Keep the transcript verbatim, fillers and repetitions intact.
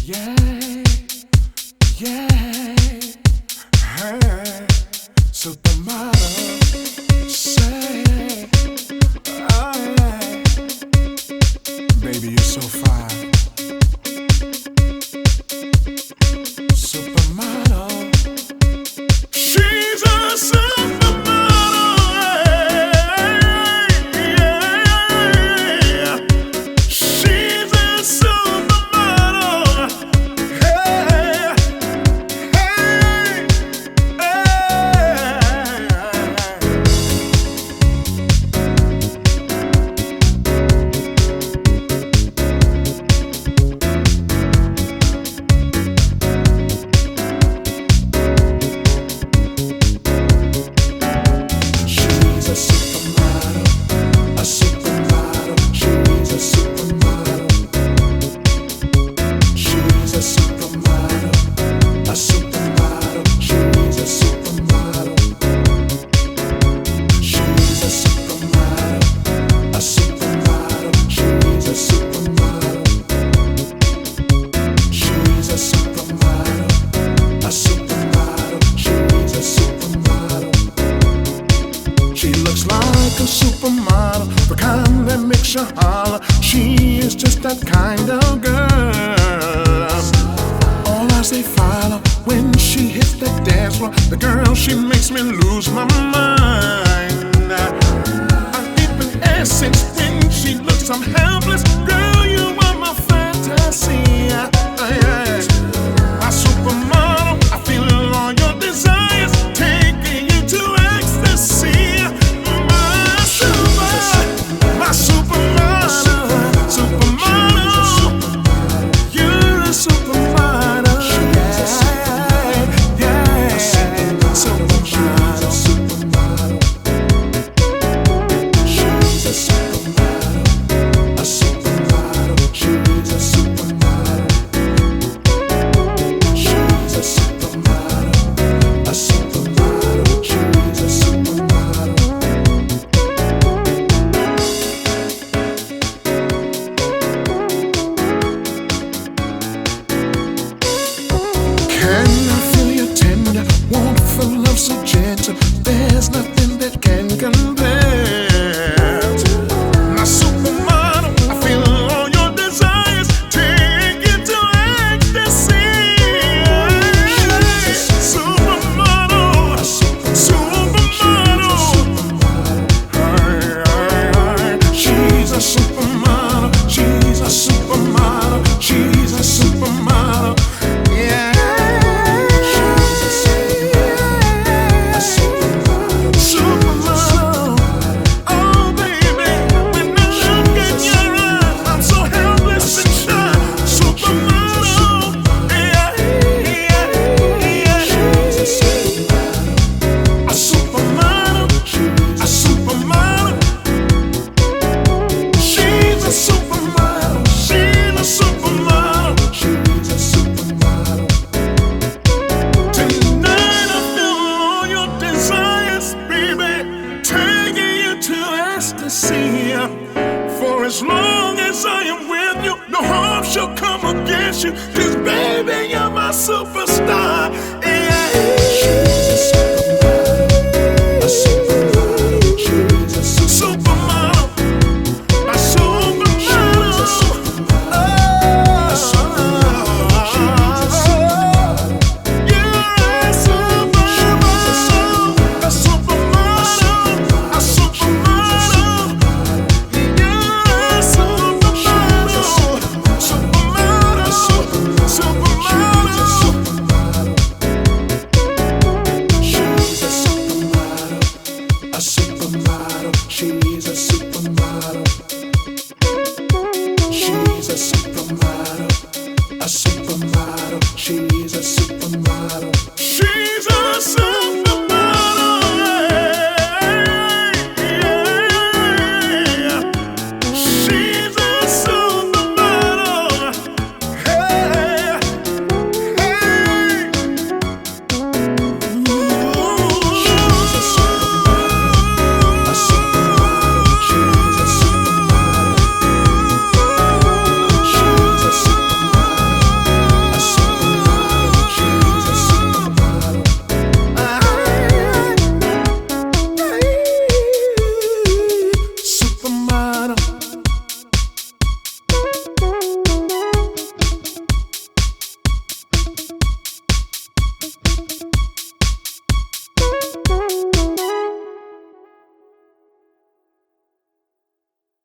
Yeah, yeah, hey, supermodel, say, oh yeah, baby, you're so fine. Supermodel. She's a supermodel. Yeah. She's a supermodel. Hey, hey, hey. She's a supermodel, a supermodel. She's a supermodel. She's a supermodel, a supermodel. She's a supermodel. She's a supermodel, a supermodel. She's a supermodel. She's a supermodel, a supermodel. She's a supermodel. She looks like a supermodel, the kind that makes you holler. She is just that kind of girl. All eyes they follow when she hits the dance floor. The girl, she makes me lose my mind. I even ask since when she looks, I'm helpless. Girl, you are my fantasy. My supermodel, I feel all your desires, taking you to ecstasy. My super, my supermodel, supermodel, you're a supermodel, yeah, yeah, supermodel. She's a supermodel, a supermodel. She's a supermodel. She's a supermodel, a supermodel. She's a supermodel. Can I feel your tender warmth, for love so gentle? There's nothing that can compare. My supermodel, I feel all your desires, take you to ecstasy. Supermodel, supermodel. She's a supermodel, she's a supermodel, she's a supermodel. Yeah. She's a supermodel, a supermodel, supermodel. Oh, baby, when I look in your eyes, I'm so helpless and shy. Supermodel, yeah, yeah, yeah. She's a supermodel, a supermodel, a supermodel. She's a supermodel, she's a supermodel, she's a supermodel. Tonight I feel all your desires, baby, taking you to ecstasy. For as long as I am with you, no harm shall come against you. 'Cause baby, you're my superstar.